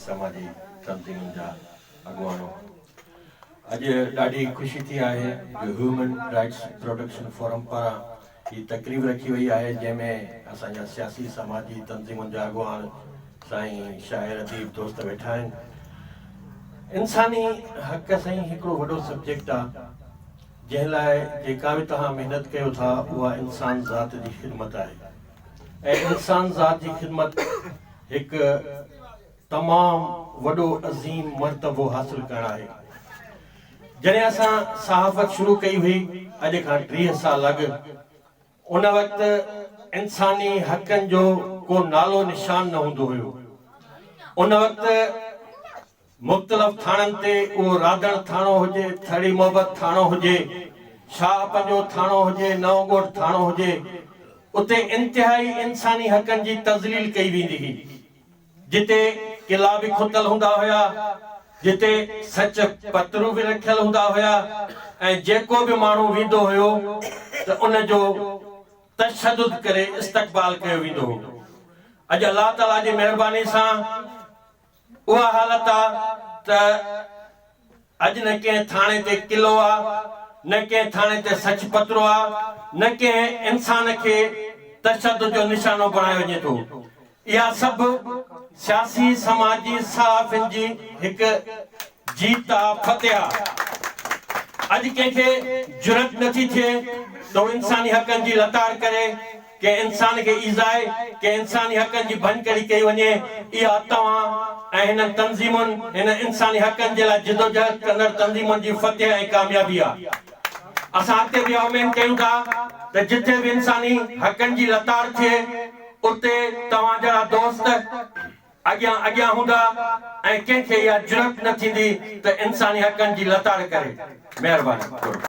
سماجي تنظيمن جا اڳواڻو، اڄ ڏاڍي خوشي ٿي آهي جو هيومن رائٽس پروٽيڪشن فورم پاران هي تقريب رکي وئي آهي جنهن ۾ اسان جا سياسي سماجي تنظيمن جا اڳواڻ سائين شاعر اديب دوست ويٺا آهن. انساني حق سائين هڪڙو وڏو سبجيڪٽ آ جنهن لاء جيڪا به توهان محنت ڪيو ٿا اها انسان ذات جي خدمت آهي ۽ انسان ذات جي خدمت هڪ تمام وڏو عظيم مرتبو حاصل ڪرڻ آهي. جڏهن اسان صحافت شروع ڪئي هئي اڄ کان 30 سال اڳ ان وقت انساني حقن جو ڪو نالو نشان نه هوندو هيو. ان وقت مختلف ٿاڻن تي اهو راڌڻ ٿاڻو هجي، ٿڙي محبت ٿاڻو هجي، شاهه پنجو ٿاڻو هجي، نئون ڳوٺ ٿاڻو هجي اتي انتهائي انساني حقن جي تذليل ڪئي ويندي هئي. جتي قلعا به کتل هوندا هيا، جتي سچ پترو به رکيل هوندا هيا ۽ جيڪو به ماڻهو ويندو هيو ته ان جو تشدد ڪري استقبال ڪيو ويندو هو. اڄ الله تعاليٰ جي مهرباني سان اها حالت آ ته اڄ نه ڪنهن ٿاڻي تي قلعو آ، نه ڪنهن ٿاڻي تي سچ پترو آ، نه ڪنهن انسان کي تشدد جو نشانو بڻايو وڃي ٿو. اها سڀ سياسي سماجي صحافين جي هڪ جيت آ، فتح آ. اڄ ڪنهن کي جرئت نٿي ٿئي ته هو انساني حقن جي لتاڙ ڪري. ڪنهن انسان کي ايذائي، ڪنهن انساني حقن جي ڀڃڪڙي ڪئي وڃي، اها توهان ۽ هنن تنظيمن، هن انساني حقن جي لاء جدوجهد ڪندڙ تنظيمن جي فتح ۽ ڪاميابي آ. اسان اڳتي به اها اميد ڪيون ٿا ته جٿي به انساني حقن جي لتاڙ ٿئي، اتي توهان جهڙا دوست اڳيان اڳيان هوندا ۽ ڪنهن کي اها جرئت نه ٿيندي ته انساني حقن جي لتاڙ ڪري. مهرباني.